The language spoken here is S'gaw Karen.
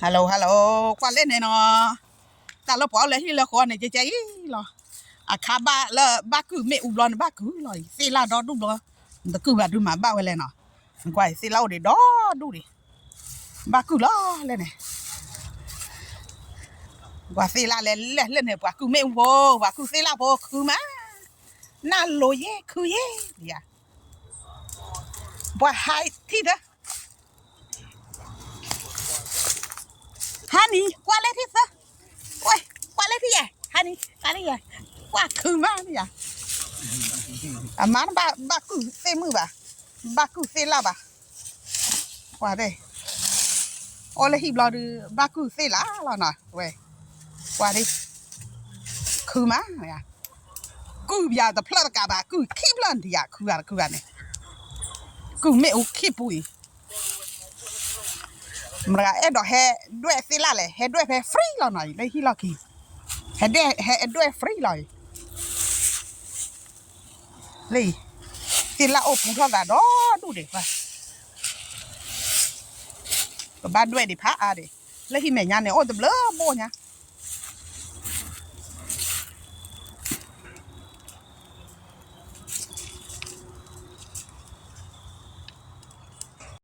hello hello, ကွၢ်လဲၣ်န့ၣ်နီၤ, တၢ်လၢပှၤအိၣ်လၢဟံၣ်လၢဃီန့ၣ် ကဲကဲအံၤလီၤ. အခါဘၣ်လၢဘၣ်ကုၢ်မ့ၣ်အူဘျီန့ၣ် ဘၣ်ကုၢ်လီၤအံၤ သ့ၣ်လၣ်ဒီဒူၣ်ဘျီ, နတကုၢ်ဘၣ်ဒုးမၤဘၣ်ဝဲလဲၣ်နီၤ. နကွၢ်အံၤ သ့ၣ်လၣ်အိၣ်ဒံးဒီဒူၣ်ဒံး, ဘၣ်ကုၢ်လီၤလဲၣ်န့ၣ်. ပှၤသ့ၣ်လၣ်လဲၣ်လဲၣ်န့ၣ် ပှၤကုၢ်မ့ၣ်အူဖိ, ပှၤကုၢ်သ့ၣ်လၣ်ဖိ ခုမး, နၢ်လိၤယ့ၢ်ခုယ့ၢ်ယၤ, ပှၤဟးထံၣ်သၢ ဟါနံၤ ကွၢ်လဲၣ်ထံၣ်သၢ, ကွၢ်လဲၣ်ထံၣ်ယဲ, ဟါနံၤ ဟါနံၤယဲ, ကွၢ်ခုမးနယၤ, အမါနဘၣ် ဘၣ်ကုၢ်သ့ၣ်မုၣ်ဘၣ်, ဘၣ်ကုၢ်သ့ၣ်လၣ်ဘၣ်, ကွၢ်ဒ့ၣ်, အိၣ်လၢဟံၣ်ဘျီဒုး ဘၣ်ကုၢ်သ့ၣ်လၣ်လီၤနီၤဝဲ, ကွၢ်ဒ့ၣ်, ခုမး, ကုၢ်ပယၤတဖျၢၣ်တကးဘၣ် ကုၢ်ခံဖျၢၣ်နယၤ ခုဂၤတခုဂၤန့ၣ်, ကုၢ်မ့ၣ်အူခံပူၤအံၤ မတဂၤအဲၣ်ဒိးဟဲဒွဲၣ်သ့ၣ်လၣ်လဲၣ်, ဟဲဒွဲၣ်ဖဲ free လီၤနီၤအံၤ လၢဟံၣ်လီၢ်ခံ, ဟဲဒွဲၣ် ဟဲဒွဲၣ် free လီၤအံၤ, လၢအံၤ, သ့ၣ်လၣ်အိၣ်ပူၤထီၣ်သးဒီဒူၣ်ဒံး, ကဘၣ်ဒွဲၣ်ဒံးဖးအါဒံး, လၢဟံၣ်မဲာ်ညါန့ၣ် အိၣ်တဘျုးဘိၣ်ညါ